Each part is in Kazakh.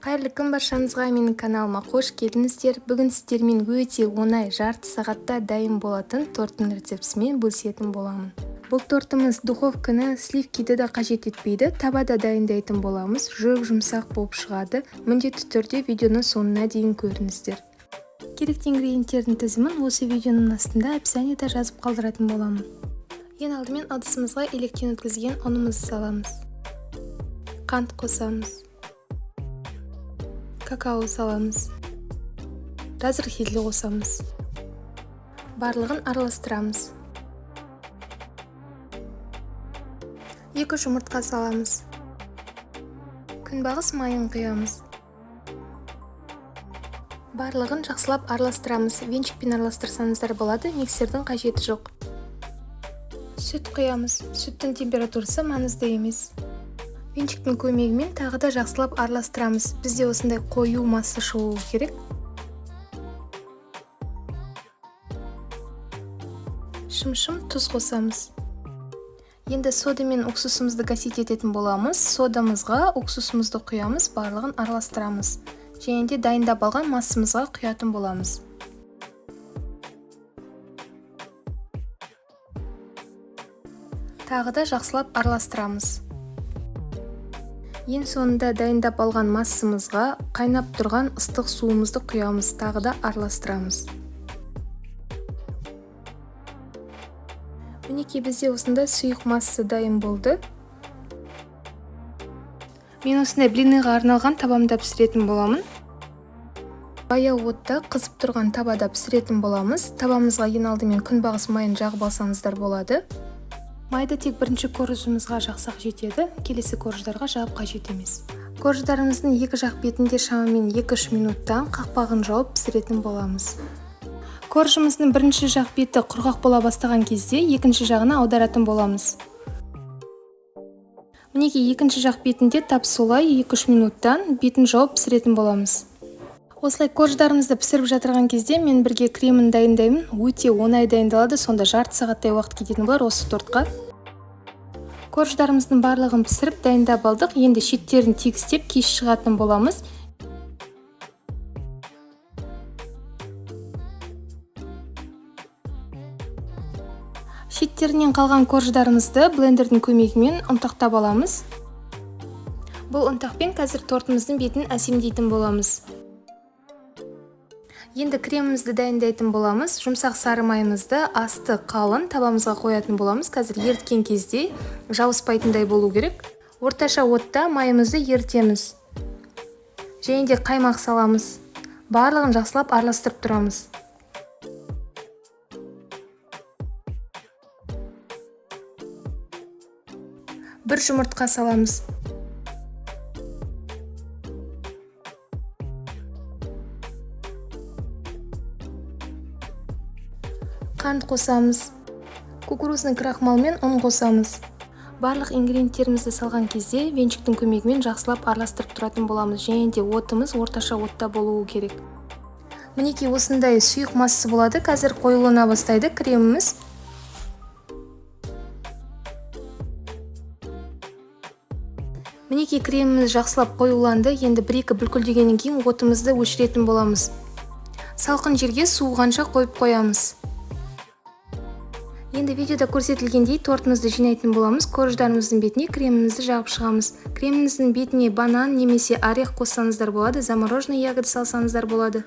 Қайырлы күн баршаңызға, менің каналыма қош келдіңіздер. Бүгін сіздермен өте оңай, жарты сағатта дайын болатын торттың рецептісімен бөлісетін боламын. Бұл тортымыз духовканы, сливкиді де қажет етпейді, табада дайындайтын боламыз. Жұп-жұмсақ болып шығады. Міндетті түрде видеоның соңына дейін көріңіздер. Керекті ингредиенттердің тізімін осы видеоның астында описаниеда жазып қалдыратын боламын. Ең алдымен ыдысымызға електен өткізген ұнымызды саламыз. Қант қосамыз. Какао саламыз. Разрыхитель қосамыз. Барлығын араластырамыз. 2 жұмыртқа саламыз. Күнбағыс майын құямыз. Барлығын жақсылап араластырамыз. Венчикпен араластырсаңыздар болады, миксердің қажеті жоқ. Сүт құямыз. Сүттің температурасы маңызды емес. Венчиктің көмегімен тағы да жақсылап араластырамыз. Бізде осындай қою масса шығуы керек. Шымшым тұз қосамыз. Енді сода мен уксусымызды гасить ететін боламыз. Содамызға уксусымызды құямыз, барлығын араластырамыз. Және де дайындап алған массамызға құятын боламыз. Тағы да жақсылап араластырамыз. Ең соңында дайындап алған массамызға қайнап тұрған ыстық суымызды құямыз, тағы да араластырамыз. Мінекей бізде осындай сұйық масса дайын болды. Мен осындай блиныға арналған табамда пісіретін боламын. Баяу отта қызып тұрған табада пісіретін боламыз. Табамызға ең алдымен күнбағыс майын жағып алсаңыздар болады. Майды тек бірінші коржымызға жақсақ жетеді, келесі корждарға жағып қажет емес. Корждарымыздың екі жақ бетінде шамамен 2-3 минуттан қақпағын жауып пісіретін боламыз. Коржымыздың бірінші жақ беті құрғақ бола бастаған кезде екінші жағына аударатын боламыз. Мінекей екінші жақ бетінде тап солай 2-3 минуттан бетін жауып пісіретін боламыз. Осылай корждарымызды пісіріп жатырған кезде мен бірге кремін дайындаймын. Өте оңай дайындалады, сонда жарты сағаттай уақыт кететін болар осы тортқа. Корждарымыздың барлығын пісіріп дайындап алдық. Енді шеттерін тегістеп кесіп шығатын боламыз. Шеттерінен қалған корждарымызды блендердің көмегімен ұнтақтап аламыз. Бұл ұнтақпен қазір тортымыздың бетін әсемдейтін боламыз. Енді кремімізді дайындайтын боламыз. Жұмсақ сары майымызды асты қалын табамызға қоятын боламыз. Қазір еріткен кезде жабыспайтындай болу керек. Орташа отта майымызды ерітеміз. Және де қаймақ саламыз. Барлығын жақсылап араластырып тұрамыз. Бір жұмыртқа саламыз. Қант қосамыз. Кукурузный крахмал мен ұн қосамыз. Барлық ингредиенттерімізді салған кезде венчиктің көмегімен жақсылап араластырып тұратын боламыз. Және де отымыз орташа отта болуы керек. Мінекей осындай сұйық массасы болады. Қазір қоюлана бастайды креміміз. Мінекей креміміз жақсылап қоюланды. Енді бір-екі бүлкілдегеннен кейін отымызды өшіретін боламыз. Салқын жерге суығанша қойып қоямыз. Енді видеода көрсетілгендей тортымызды жинайтын боламыз. Корждарымыздың бетіне кремімізді жағып шығамыз. Креміміздің бетіне банан немесе орех қоссаңыздар болады, замороженный ягоды салсаңыздар болады.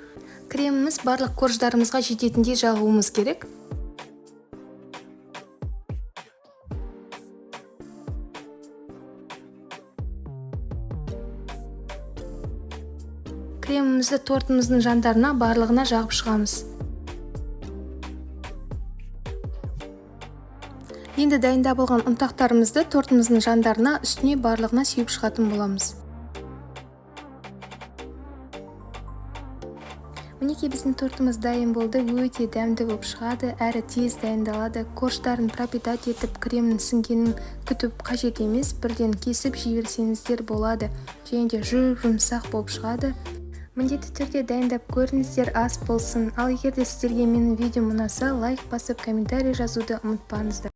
Креміміз барлық корждарымызға жететіндей жағуымыз керек. Кремімізді тортымыздың жандарына барлығына жағып шығамыз. Енді дайындап алған ұнтақтарымызды тортымыздың жандарына, үстіне барлығына сеуіп шығатын боламыз. Мінекей біздің тортымыз дайын болды. Өте дәмді болып шығады, әрі тез дайындалады. Корждарын пропитать етіп, кремнің сіңгенін күтіп қажет емес, бірден кесіп жей берсеңіздер болады. Және де жұп-жұмсақ болып шығады. Міндетті түрде дайындап көріңіздер, ас болсын. Ал егер де сіздерге менің видеом ұнаса, лайк басып, комментарий жазуды ұмытпаңыздар.